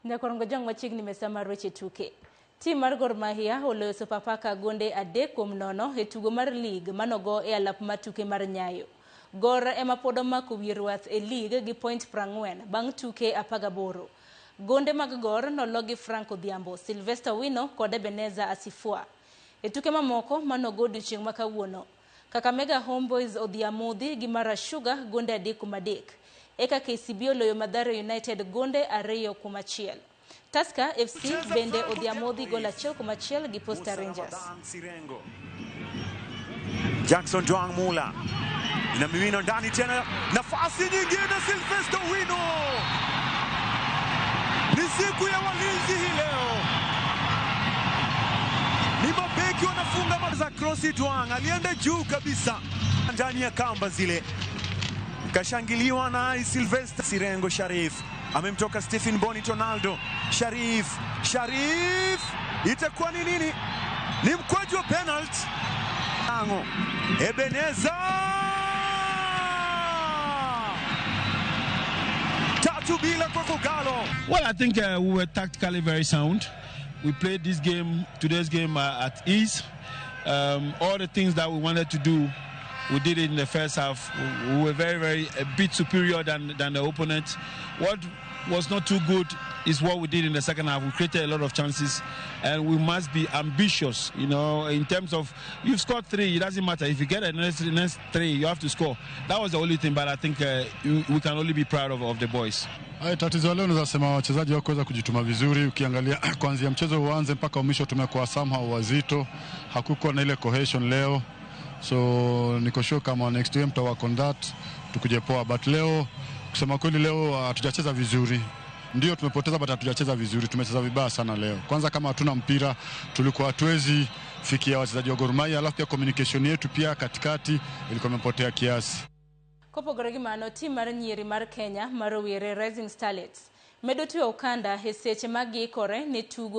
Nyakorongo jong machiegni mesa mar weche tuke. Tim mar Gor Mahia oloyo Sofapaka gonde 3-0 e tugo mar lig manogo e alap mar tuke mar Nyayo. Gor ema pod omako wi rwath e lig gi point 40 bang' tuke 18. Gonde mag Gor nolo gi Frank Odhiambo, Sylvester Wino kod Ebenezer Asifua. E tuke mamoko manogo odiochieng' ma kawuono, Kakamega Homeboys odhi amodhi gi Mara Sugar gonde 3-3. Eka KCB oloyo Mathare United gonde 2-1. Tusker FC bende odhi amodhi gol 1-1 gi Posta Rangers. Jackson Joang Mula inamimina ndani tena, nafasi nyingine, Sylvester Wino. Ni siku ya walinzi hii leo, ni mabeki wanafunga za krosi. Dwang alienda juu kabisa ndani ya kamba zile, kashangiliwa na Sylvester Sirengo. Sharif amemtoka Stephen Boni Tonaldo. Sharif, Sharif, itakuwa ni nini? Ni mkwaju wa penalty. Ango Ebeneza 3-0 kwa Kogalo. Well, I think we were tactically very sound. We played this game, today's game, at ease. All the things that we wanted to do, we did it in the first half. We were very, very a bit superior than the opponent. What was not too good is what we did in the second half. We created a lot of chances, and we must be ambitious, in terms of you've scored 3, it doesn't matter. If you get a next 3, you have to score. That was the only thing, but I think we can only be proud of the boys. Hai, tatizo leo naweza sema wachezaji hawakuweza kujituma vizuri. Ukiangalia kuanzia mchezo uanze mpaka mwisho tumekuwa somehow wazito, hakukuwa na ile cohesion leo, so niko sure kama next game tuta work on that tukuje poa, but leo kusema kweli leo hatujacheza vizuri. Ndio tumepoteza, but hatujacheza vizuri, tumecheza vibaya sana leo. Kwanza kama hatuna mpira tulikuwa hatuwezi fikia wachezaji wa Gor Mahia, alafu pia communication yetu pia katikati ilikuwa imepotea kiasi. Kopogore gi mano, tim mar nyiri mar Kenya mar rowere Rising Starlets medo tweyo okanda e seche ma giikore ne tugo.